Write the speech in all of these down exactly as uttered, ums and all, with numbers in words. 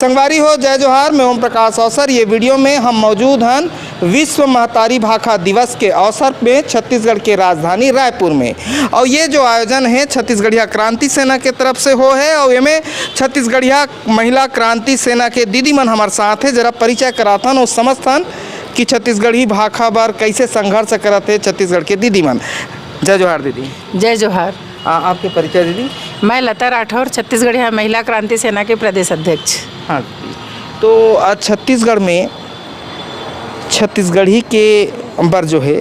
संगवारी हो, जय जोहार, मैं ओम प्रकाश अवसर। ये वीडियो में हम मौजूद हन विश्व महतारी भाखा दिवस के अवसर में छत्तीसगढ़ के राजधानी रायपुर में। और ये जो आयोजन है, छत्तीसगढ़िया क्रांति सेना के तरफ से हो है और एमे छत्तीसगढ़िया महिला क्रांति सेना के दीदी मन हमारे साथ है। जरा परिचय कराथन और समझथन कि छत्तीसगढ़ी भाखा बर कैसे संघर्ष करत है छत्तीसगढ़ के दीदी मन। जय जोहार दीदी। जय जोहार। आ, आपके परिचय दीदी? मैं लता राठौर, छत्तीसगढ़िया महिला क्रांति सेना के प्रदेश अध्यक्ष। हाँ दीदी। तो आज छत्तीसगढ़ में छत्तीसगढ़ी के बर जो है,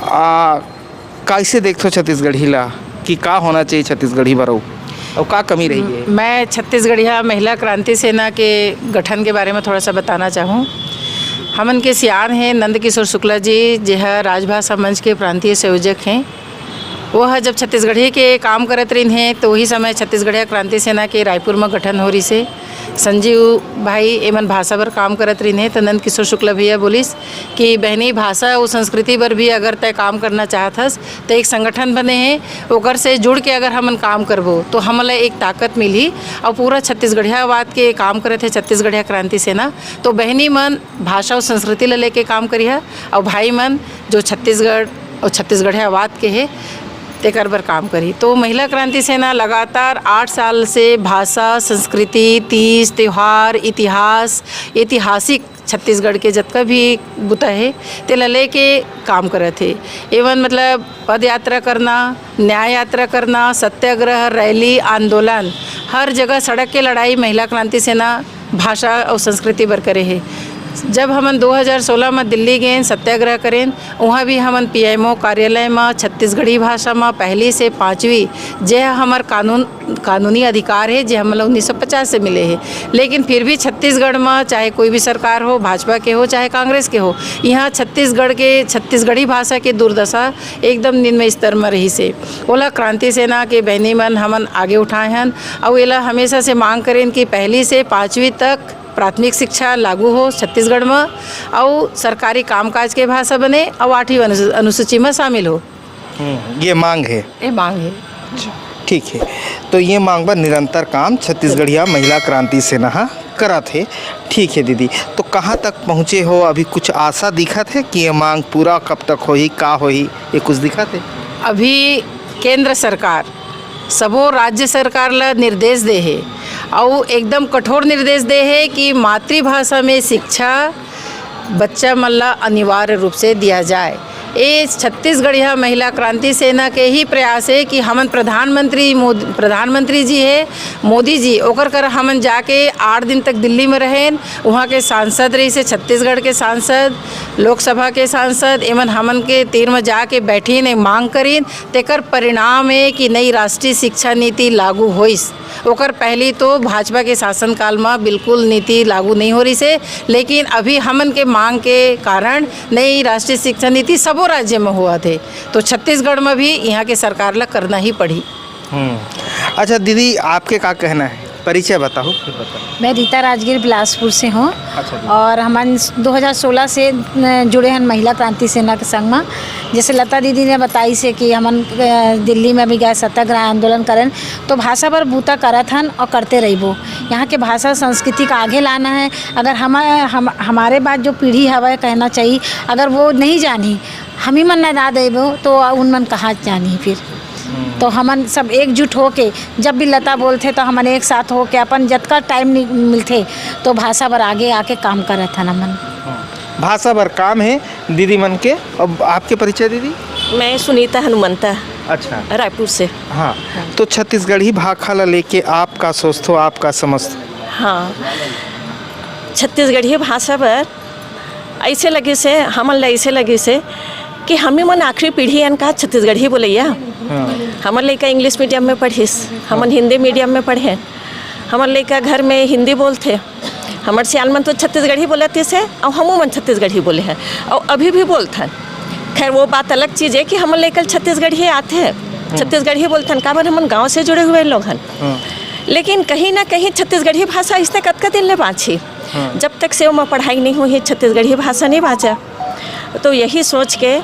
आ, कैसे देखथो छत्तीसगढ़ी ला कि का होना चाहिए छत्तीसगढ़ी बर अउ, अउ का कमी रही है? मैं छत्तीसगढ़िया महिला क्रांति सेना के गठन के बारे में थोड़ा सा बताना चाहूँ। हमन के सियान है नंद किशोर शुक्ला जी, जे ह राजभाषा मंच के प्रांतीय संयोजक हैं। वो ह जब छत्तीसगढ़ी के काम करत रहिन हे, तो वही समय छत्तीसगढ़िया क्रांति सेना के रायपुर में गठन हो रहिस हे। संजीव भाई एमन भाषा बर काम करत रहिन हे, तो नंद किशोर शुक्ला भैया बोलिस कि बहनी, भाषा अउ संस्कृति बर भी अगर तय काम करना चाहत हस, तो एक संगठन बने हे, ओकर से जुड़ के अगर हमन काम करबो, तो हमन ला एक ताकत मिलही। और पूरा छत्तीसगढ़ियावाद के काम करत हे छत्तीसगढ़िया क्रांति सेना। तो बहनी मन भाषा अउ संस्कृति ला लेके काम करिहा, और भाई मन जो छत्तीसगढ़ और छत्तीसगढ़ियावाद के हे, तेकर बर काम करही। तो महिला क्रांति सेना लगातार आठ साल से भाषा, संस्कृति, तीज, त्योहार, इतिहास, ऐतिहासिक छत्तीसगढ़ के जतका भी बुता हे, तेला लेके काम करत हे। एवन मतलब पद यात्रा करना, न्याय यात्रा करना, सत्याग्रह, रैली, आंदोलन, हर जगह सड़क के लड़ाई महिला क्रांति सेना भाषा अउ संस्कृति बर करे हे। जब हमन दो हज़ार सोलह म दिल्ली गेन, सत्याग्रह करेन, उहाँ भी हमन पीएमओ कार्यालय म छत्तीसगढ़ी भाषा म पहली से पाँचवीं, जे ह हमर कानून, कानूनी अधिकार हे, जे हमन ल उन्नीस सौ पचास से मिले हे, लेकिन फिर भी छत्तीसगढ़ म चाहे कोई भी सरकार हो, भाजपा के हो चाहे कांग्रेस के हो, इहाँ छत्तीसगढ़ के, छत्तीसगढ़ी भाषा के दुर्दशा एकदम निम्न स्तर म रहिस हे। ओला क्रांति सेना के बहनी मन हमन आगे उठाए हन, अउ एला हमेशा से मांग करेन कि पहली से पाँचवीं तक प्राथमिक शिक्षा लागू हो छत्तीसगढ़ म, अउ सरकारी कामकाज के भाषा बने, अउ आठवीं अनुसू-, अनुसूची म शामिल हो। हम्म, ये मांग है। ये मांग है। ठीक है, तो ये मांग बर निरंतर काम छत्तीसगढ़िया महिला क्रांति सेना ह करत हे। ठीक है दीदी, तो कहाँ तक पहुँचे हो, अभी कुछ आशा दिखत है कि ये मांग पूरा कब तक होही, का होही, ये कुछ दिखत है? अभी केंद्र सरकार सबो राज्य सरकार ला निर्देश दे हे, अउ एकदम कठोर निर्देश दे हे कि मातृभाषा में शिक्षा बच्चा मन ला अनिवार्य रूप से दिया जाए। ये छत्तीसगढ़िया महिला क्रांति सेना के ही प्रयास है कि हमन प्रधानमंत्री मोद-, प्रधानमंत्री जी है, मोदी जी, ओकर कर हमन जाके आठ दिन तक दिल्ली में रहेन। वहाँ के सांसद रहिस हे, छत्तीसगढ़ के सांसद, लोकसभा के सांसद, एमन हमन के तीर में जाके बैठिन, ए मांग करिन। तेकर परिणाम ए कि नई राष्ट्रीय शिक्षा नीति लागू होइस। ओकर पहली तो भाजपा के शासनकाल म बिल्कुल नीति लागू नहीं हो रहिस हे, लेकिन अभी हमन के मांग के कारण नई राष्ट्रीय शिक्षा नीति सबो राज्य म होवत हे, तो छत्तीसगढ़ म भी इहाँ के सरकार ल करना ही पड़ही। हम्म। अच्छा दीदी, आपके का कहना है? परिचय बताओ, फिर बताओ। मैं रीता राजगीर बिलासपुर से हूँ। अच्छा दीदी। और हमन दो हज़ार सोलह से, अ, जुड़े हन महिला क्रांति सेना के संग म। जैसे लता दीदी ने बताइस हे कि हमन, अ, दिल्ली में भी गए, सत्याग्रह आंदोलन करेन, तो भाषा बर बूता करत हन और करते रहिबो। यहाँ के भाषा संस्कृति का आगे लाना है। अगर हम, हम, हमारे बाद जो पीढ़ी हवय, कहना चाहिए, अगर वो नहीं जानी, हम ही मन नदा देबो, तो उन मन कहाँ जानी फिर? हम्म। तो हमन सब एकजुट होके, जब भी लता बोलथे, तो हमन एक साथ होके अपन जतका टाइम नि-, मिलथे, तो भाषा बर आगे आके काम करत हन हमन। हम्म। भाषा बर काम है दीदी मन के। अब आपके परिचय दीदी? मैं सुनीता हनुमंता, अच्छा। रायपुर से। हाँ, तो छत्तीसगढ़ी भाखा ला लेके आप का सोचथो, आप का समझथो? हाँ, छत्तीसगढ़ी भाषा बर ऐसे लगिस हे, हमन ला ऐसे लगिस हे कि हमी मन आखिरी पीढ़ी अन का छत्तीसगढ़ी बोलैया। हाँ। हमर लइका इंग्लिश मीडियम में पढ़िस, हमन हिंदी मीडियम में पढ़े, हमर लइका घर में हिंदी बोलथे, हमर सियान मन तो छत्तीसगढ़ी बोलत हे, अउ हमू मन छत्तीसगढ़ी बोले हैं, अउ अभी भी बोलथन। खैर, वो बात अलग चीज है कि हमर लइका छत्तीसगढ़ी आथे, छत्तीसगढ़ी बोलथन, काबर हमन गांव से जुड़े हुए लोग हन। हाँ। लेकिन कहीं ना कहीं छत्तीसगढ़ी भाषा इसने कतका दिन ले बांची। हाँ। जब तक से ओमा पढ़ाई नहीं हुई, छत्तीसगढ़ी भाषा नहीं बांचा। तो यही सोच के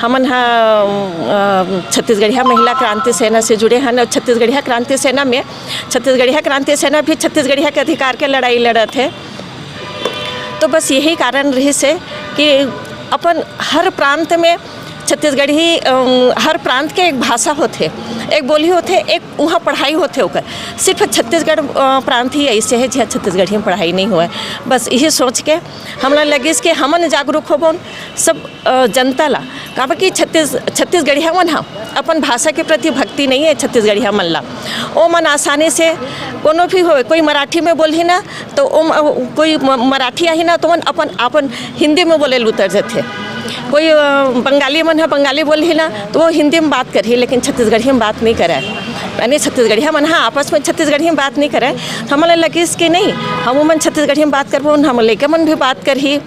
हमन ह, अ, छत्तीसगढ़िया महिला क्रांति सेना से जुड़े हन, और छत्तीसगढ़िया क्रांति सेना में, छत्तीसगढ़िया क्रांति सेना भी छत्तीसगढ़िया के अधिकार के लड़ाई लड़त हे। तो बस यही कारण रहिस हे कि अपन हर प्रांत में छत्तीसगढ़ी, अम, हर प्रांत के एक भाषा होथे, एक बोली होथे, एक उहाँ पढ़ाई होथे ओकर। सिर्फ छत्तीसगढ़, अ, प्रांत ही ऐसे है जिहाँ छत्तीसगढ़ी में पढ़ाई नहीं हुआ है। बस यही सोच के हमला लगिस कि हमन जागरूक होबोन, सब, अ, जनता ला, काबर कि छत्तीस-, छत्तीसगढ़िया मन ह अपन भाषा के प्रति भक्ति नहीं है छत्तीसगढ़िया मन ला। ओ मन आसानी से कोनो भी हो, कोई मराठी में बोलही ना, तो ओ म-, कोई म-, मराठी आही ना, तो मन अपन, अपन हिंदी में बोले ल उतर जथे। कोई, अ, बंगाली मन ह बंगाली बोलही ना, तो वो हिंदी में बात करही, लेकिन छत्तीसगढ़ी में बात नहीं करे। यानी छत्तीसगढ़िया मन ह आपस में छत्तीसगढ़ी में बात नहीं करे। तो हमन ला लगिस कि नहीं, हम मन छत्तीसगढ़ी में बात करबो, हम लइका मन भी बात करही,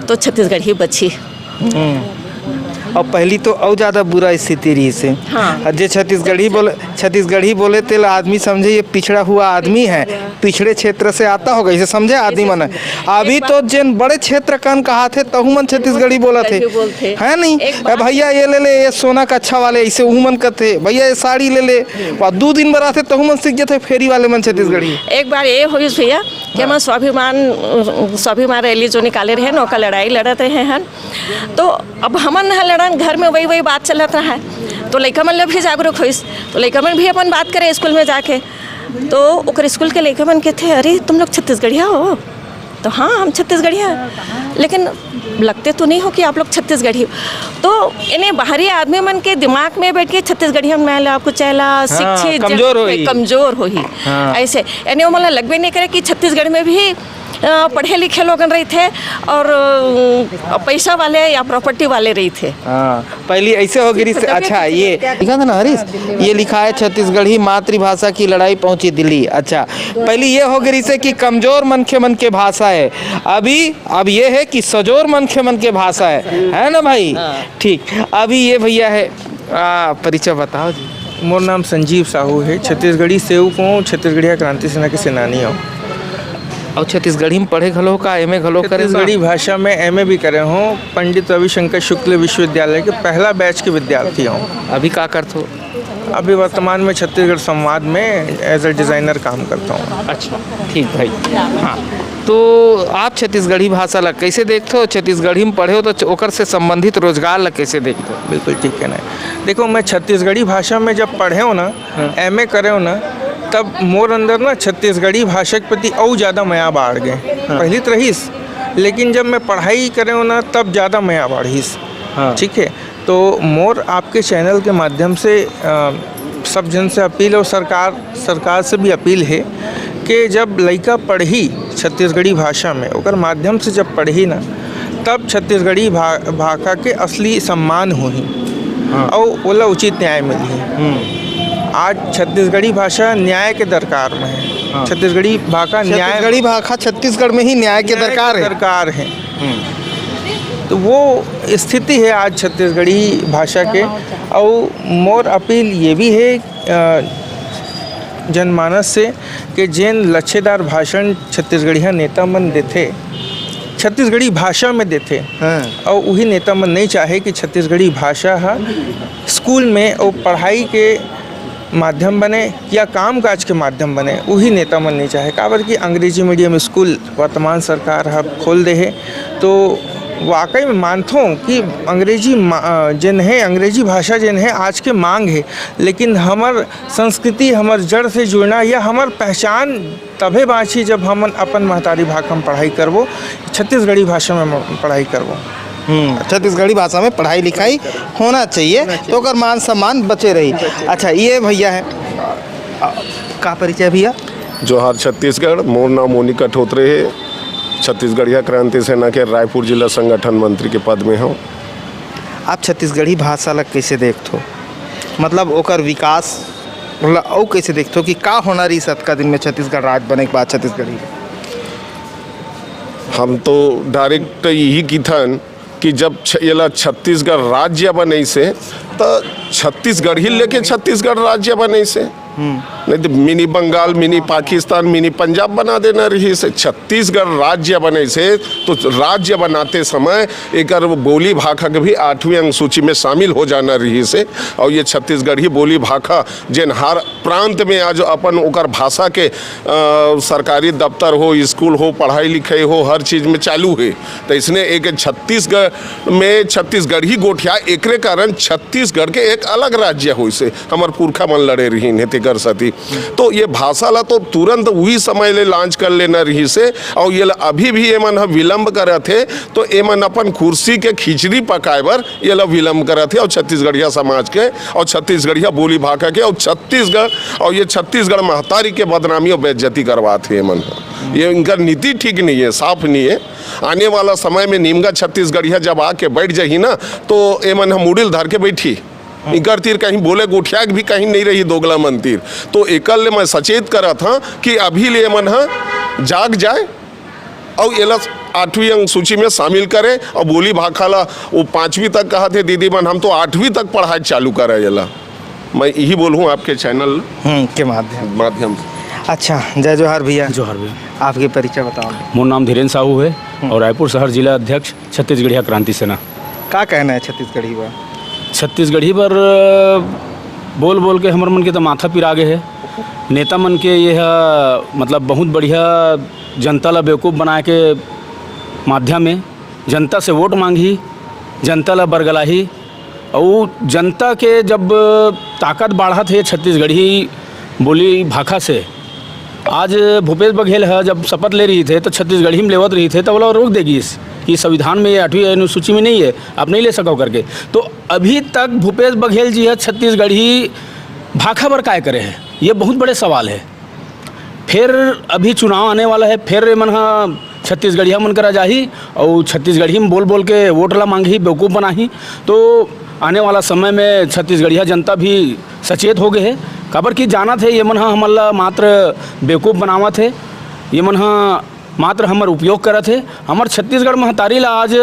तो छत्तीसगढ़ी बचही। हम्म। और पहली तो और ज्यादा बुरा स्थिति रहिस हे। हाँ। और जे छत्तीसगढ़ी बोले, छत्तीसगढ़ी बोले, तेला आदमी समझे ये पिछड़ा हुआ आदमी है, पिछड़े क्षेत्र से आता होगा, इसे समझे आदमी मन है। अभी तो जेन बड़े क्षेत्र कन कहाथे, तहू मन छत्तीसगढ़ी बोलत हे। छत्तीसगढ़ी बोलथे। है नहीं? एक ए बात भैया, ये ले ले, ये सोना कच्छा वाले, इसे उहू मन कथे, भैया, ये साड़ी ले ले। और दू दिन बर आथे, तहू मन सीख जथे, फेरी वाले मन छत्तीसगढ़ी। एक बार ये होइस भैया, कि हमन स्वाभिमान, स्वाभिमान रैली जो निकाले रहे न, ओकर लड़ाई लड़त रहे हन। तो अब हमन ह लड़न, घर में वही, वही बात चलत रहा है, तो लइका मन ल भी जागरूक होइस, तो लइका मन भी अपन बात करे स्कूल में जाके। तो ओकर स्कूल के लइका मन कहथे, "अरे, तुम लोग छत्तीसगढ़िया हो?" तो, "हाँ, हम छत्तीसगढ़िया हैं।" "लेकिन लगते तो नहीं हो कि आप लोग छत्तीसगढ़ी हो।" तो इन्हें बाहरी आदमी मन के दिमाग में बैठ के छत्तीसगढ़िया में ला, कुचैला, हाँ, शिक्षित, कमजोर जगत में होही। कमजोर होही। हाँ। ऐसे, यानी वो मन ला लगबे नहीं करे कि छत्तीसगढ़ में भी, अ, पढ़े लिखे लोगन रहिथे और, अ, पैसा वाले या प्रॉपर्टी वाले रहिथे। हाँ, पहली ऐसे हो गिरी से, अच्छा, ये लिखा था ना हरीश, ये लिखा है, "छत्तीसगढ़ी मातृभाषा की लड़ाई पहुंची दिल्ली।" अच्छा, पहली ये हो गिरी से कि कमजोर मनखे मन के भाषा है, अभी, अब ये है कि सजोर मनखे मन के भाषा है, है ना भाई? हाँ। ठीक, अभी ये भैया है, आ, परिचय बताओ जी। मोर नाम संजीव साहू है, छत्तीसगढ़ी सेवक हूँ, छत्तीसगढ़िया क्रांति सेना के सेनानी हूँ। और छत्तीसगढ़ी में पढ़े घलो का, एमए घलो करे का? छत्तीसगढ़ी भाषा में एमए भी करे हूँ, पंडित रविशंकर शुक्ल विश्वविद्यालय के पहला बैच के विद्यार्थी हूँ। अभी का करथो? अभी वर्तमान में छत्तीसगढ़ संवाद में एज अ डिज़ाइनर काम करता हूँ। अच्छा, ठीक भाई। हाँ, तो आप छत्तीसगढ़ी भाषा ला कैसे देखते हो? छत्तीसगढ़ी में पढ़े हो तो च-, ओकर से संबंधित रोजगार ला कैसे देखते हो? बिल्कुल ठीक कहना है। देखो, मैं छत्तीसगढ़ी भाषा में जब पढ़े हो ना, हाँ। एमए करे हो ना, तब मोर अंदर ना छत्तीसगढ़ी भाषा के प्रति अउ ज़्यादा मया बाढ़ गए। हाँ। पहली तो रहीस, लेकिन जब मैं पढ़ाई करे हो ना, तब ज़्यादा मया बाढ़ीस। हाँ। ठीक है, तो मोर आपके चैनल के माध्यम से, अ, सब जन से अपील और सरकार, सरकार से भी अपील है कि जब लइका पढ़ही छत्तीसगढ़ी भाषा में, ओकर माध्यम से जब पढ़ही ना, तब छत्तीसगढ़ी भा-, भाखा के असली सम्मान होही। हाँ। और ओला उचित न्याय मिलही। हम्म। आज छत्तीसगढ़ी भाषा न्याय के दरकार में है। हाँ। छत्तीसगढ़ी भाखा न्याय छत्तीसगढ़ी भाखा छत्तीसगढ़ में ही न्याय के न्याय दरकार के है। दरकार है। हम्म। तो वो स्थिति है आज छत्तीसगढ़ी भाषा के। और मोर अपील ये भी है, अ, जनमानस से कि जेन लच्छेदार भाषण छत्तीसगढ़िया नेता मन देथे, छत्तीसगढ़ी भाषा में देथे, हाँ। और वही नेता मन नहीं चाहे कि छत्तीसगढ़ी भाषा हा स्कूल में और पढ़ाई के माध्यम बने या काम काज के माध्यम बने, वही नेता मन नहीं चाहे। काबर कि अंग्रेजी मीडियम स्कूल वर्तमान सरकार ह खोल दे हे, तो वाकई में मानथों कि अंग्रेजी मा-, अ, जेन है, अंग्रेजी भाषा जेन है, आज के मांग है, लेकिन हमर संस्कृति, हमर जड़ से जुड़ना या हमर पहचान तभे बाँची, जब हमन अपन महतारी भाखा म पढ़ाई करबो, छत्तीसगढ़ी भाषा में म-, पढ़ाई करबो। हम्म, छत्तीसगढ़ी भाषा में पढ़ाई लिखाई होना चाहिए, तो ओकर मान सम्मान बचे रही। अच्छा, ये भैया है, अ, का परिचय भैया? जोहार छत्तीसगढ़, मोर नाम मोनिका ठोतरे हे, छत्तीसगढ़िया क्रांति सेना के रायपुर जिला संगठन मंत्री के पद में हूँ। आप छत्तीसगढ़ी भाषा ला कैसे देखथो? मतलब ओकर विकास ला अउ कैसे देखथो कि का होना रहिस अतका दिन में छत्तीसगढ़ राज बने के बाद छत्तीसगढ़ी? हम तो डायरेक्ट यही किथन कि जब छ-, येला छत्तीसगढ़ राज्य बनइसे, त छत्तीसगढ़ ही लेके छत्तीसगढ़ राज्य बनइसे। हम्म। नहीं तो mini Bengal, mini Pakistan, mini Punjab बना देना रहिस हे। छत्तीसगढ़ राज्य बने से, तो राज्य बनाते समय एकर बोली भाखा के भी आठवीं अनुसूची में शामिल हो जाना रहिस हे। और ये छत्तीसगढ़ी बोली भाखा, जेन हर प्रांत में आज अपन ओकर भाषा के, अ, सरकारी दफ्तर हो, स्कूल हो, पढ़ाई लिखाई हो, हर चीज में चालू हे। तो इसने एक छत्तीसगढ़ में छत्तीसगढ़ी गोठिया, एकरे कारण छत्तीसगढ़ के एक अलग राज्य होइस हे। हमर पुरखा मन लड़े रहिन हे तेकर सेती। तो ये भाषा ला तो तुरंत उही समय ले launch कर लेना रहिस हे, और ये ला अभी भी एमन ह विलंब करत हे, तो एमन अपन कुर्सी के खिचड़ी पकाए बर ये ला विलंब करत हे, और छत्तीसगढ़िया समाज के, और छत्तीसगढ़िया बोली भाखा के, और छत्तीसगढ़, और ये छत्तीसगढ़ महतारी के बदनामी और बेइज्जती करवात हे एमन ह। ये इनकर नीति ठीक नहीं है, साफ नहीं है। आने वाला समय में निमगा छत्तीसगढ़िया जब आके बैठ जाही ना, तो एमन ह मुड़ी ल धर के बैठी। इकर तीर कहीं बोले गोठिया के भी कहीं नहीं रही दोगला मन तीर। तो एकर ले मैं सचेत करत हँव कि अभी ले एमन ह जाग जाए और एला आठवीं अनुसूची में शामिल करे और बोली भाखा ला, वो पाँचवीं तक कहत हे दीदी मन, हम तो आठवीं तक पढ़ाई चालू करे एला। मैं यही बोलूँ आपके channel हम्म, के माध्यम। माध्यम से। अच्छा, जय जोहार भैया। जोहार भैया। आपके परिचय बताओ। मोर नाम धीरेन साहू है हम्म। और रायपुर शहर जिला अध्यक्ष छत्तीसगढ़िया क्रांति सेना। का कहना है छत्तीसगढ़ी बर? छत्तीसगढ़ी बर बोल बोल के हमर मन के तो माथा पिरा गे है। नेता मन के ये ह, मतलब, बहुत बढ़िया जनता ला बेवकूफ़ बनाए के माध्यम है। जनता से वोट मांगही, जनता ला बरगलाही, अउ जनता के जब ताकत बाढ़त हे छत्तीसगढ़ी बोली भाखा से, आज भूपेश बघेल ह जब शपथ ले रहिस हे, तो छत्तीसगढ़ी में लेवत रहिस हे, तो ओला रोक दे गिस कि संविधान में ये आठवीं अनुसूची में नहीं है, आप नहीं ले सको करके। तो अभी तक भूपेश बघेल जी ह छत्तीसगढ़ी भाखा बर काय करे हे, ये बहुत बड़े सवाल है। फिर अभी चुनाव आने वाला है, फिर ये मन ह छत्तीसगढ़िया मन करा जाही अउ छत्तीसगढ़ी में बोल बोल के वोट ला मांगही, बेवकूफ़ बनाही। तो आने वाला समय में छत्तीसगढ़िया जनता भी सचेत हो गए है, काबर कि जानत है ये मन ह हमन ला मात्र बेवकूफ़ बनावत है, ये मन ह मात्र हमर उपयोग करत है। हमर छत्तीसगढ़ महतारी ला आज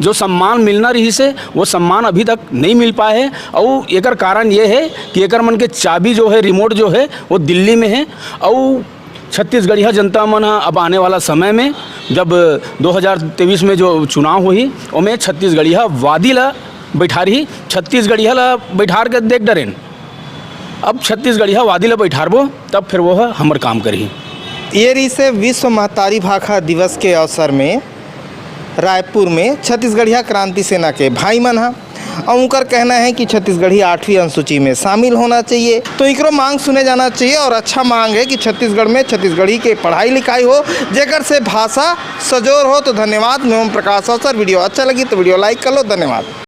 जो सम्मान मिलना रहिस हे, वो सम्मान अभी तक नहीं मिल पाए है। अउ एकर कारण ये है कि एकर मन के चाबी जो है, remote जो है, वो दिल्ली में है। अउ छत्तीसगढ़िया जनता मन ह अब आने वाला समय में, जब दो हज़ार तेईस में जो चुनाव होही, ओमे छत्तीसगढ़िया वादी ला बैठारही, छत्तीसगढ़िया ला बैठार के देख डरेन। अब छत्तीसगढ़िया वादी ला बैठारबो, तब फिर वो ह हमर काम करही। ये रहिस हे विश्व महतारी भाखा दिवस के अवसर में रायपुर में छत्तीसगढ़िया क्रांति सेना के भाई मन ह, अउ उनकर कहना है कि छत्तीसगढ़ी आठवीं अनुसूची में शामिल होना चाहिए, तो इकरो मांग सुने जाना चाहिए। और अच्छा मांग है कि छत्तीसगढ़ में छत्तीसगढ़ी के पढ़ाई लिखाई हो, जेकर से भाषा सजोर हो। तो धन्यवाद, मैं ओम प्रकाश अवसर। Video अच्छा लगी तो video like कर लो। धन्यवाद।